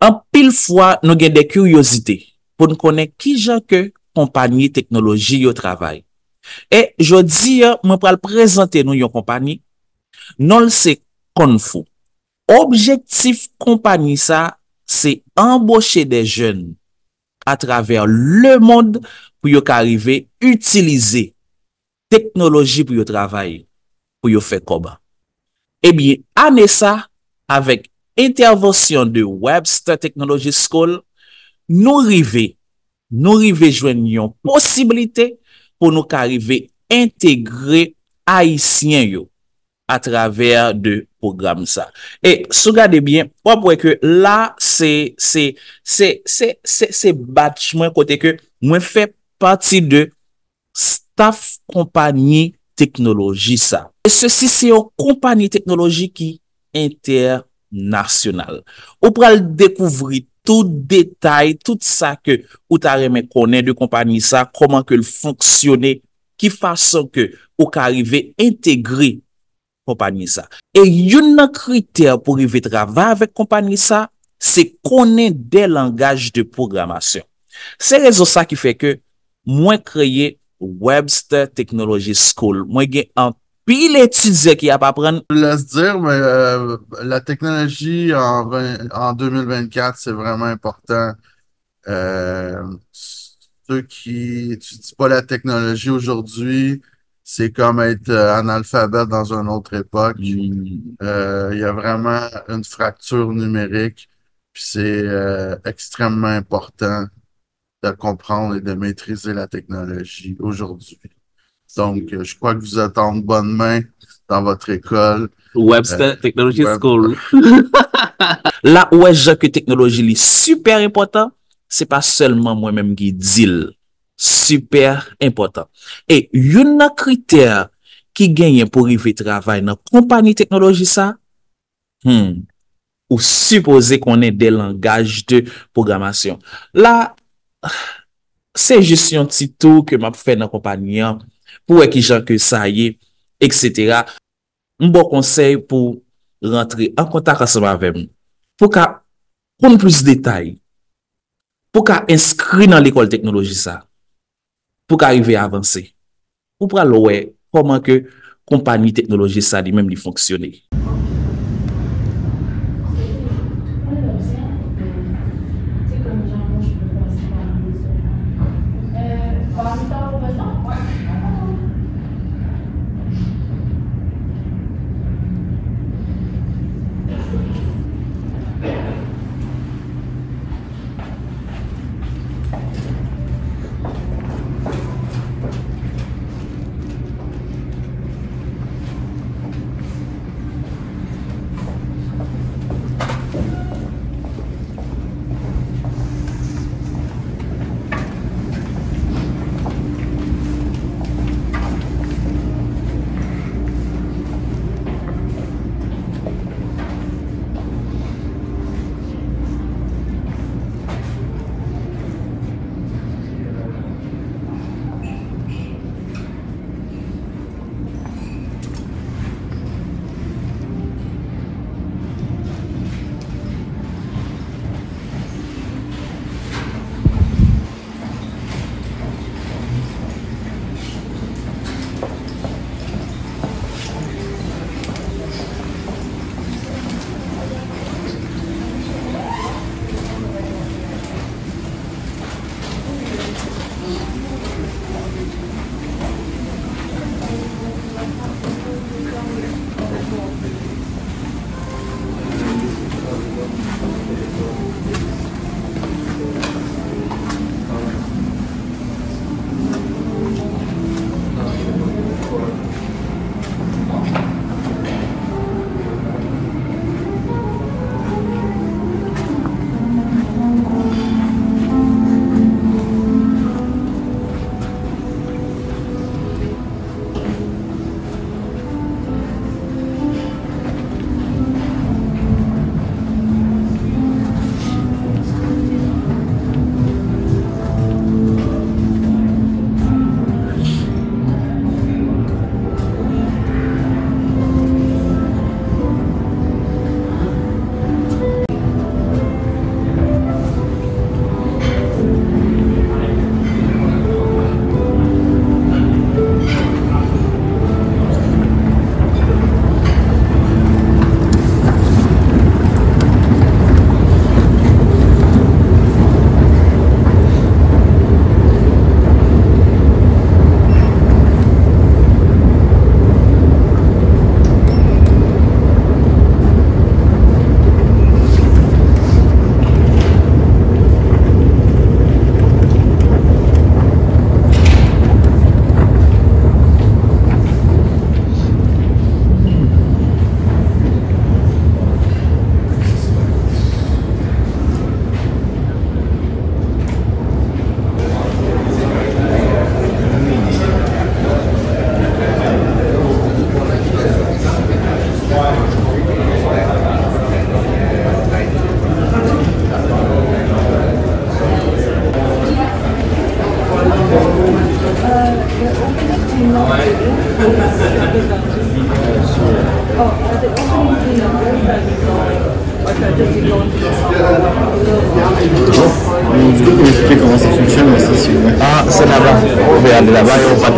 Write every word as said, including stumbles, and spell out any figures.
Anpil fwa, nou gen de kiryozite pou n konnen kijan ke konpayi teknoloji yo travay. E jodi a, mwen pral prezante nou yon konpayi, non l se Konfu. Objektif konpayi sa, se anboche de jèn atravè lemonn pou yo ka rive itilize teknoloji pou yo travay, pou yo fè kòb. Ebyen, ane sa, avèk entèvansyon de Webster Technology School, nou rive, nou rive jwenn yon posiblite pou nou ka rive entegre Ayisyen yo atravè de pwogram sa. E si w gade byen, w ap wè ke la, se, se, se, se, se, se badge mwen kote ke mwen fè pati de staff konpayi teknoloji sa. E sesi se yon konpayi teknoloji ki entènasyonal. Ou pral dekouvri tout detay, tout sa ke ou ta renmen konnen de konpayi sa, kòman ke l fonksyone, ki fason ke ou ka rive entegre konpayi sa. E youn nan kritè pou rive travay avèk konpayi sa, se konnen de langaj de pwogramasyon. Se rezon sa ki fè ke mwen kreye Webster Technology School. Mwen gen anpil etidyan ki ap aprann. Je vous laisse dire, mais euh, la technologie en, vingt, en deux mille vingt-quatre, c'est vraiment important. Euh, ceux qui étudient pas la technologie aujourd'hui, c'est comme être euh, analphabète dans une autre époque. Euh, il y a vraiment une fracture numérique, puis c'est euh, extrêmement important de comprendre et de maîtriser la technologie aujourd'hui. Donc, euh, je crois que vous êtes en bonne main dans votre école. Webster Technology School. La, ou wè jan ke teknoloji li sipè enpòtan, se pa sèlman mwen menm ki di l. Sipè enpòtan. E youn nan kritè ki genyen pou rive travay nan konpayi teknoloji sa, hmm, ou sipoze konnen de langaj de pwogramasyon. La, se jis yon ti tou ke m ap fè nan konpayi an pou wè kijan ke sa ye, etsetera. M ba w konsèy pou rantre an kontak ansanm avè m, pou ka konn plis detay, pou ka enskri nan lekòl teknoloji sa, pou ka rive avanse. Ou pral wè kòman ke konpayi teknoloji sa li menm li fonksyone. Bon, nou eksplike kòman sa fonksyone, sa, silvouplè. Ah, c'est là-bas. Vous pouvez aller là-bas et on parle.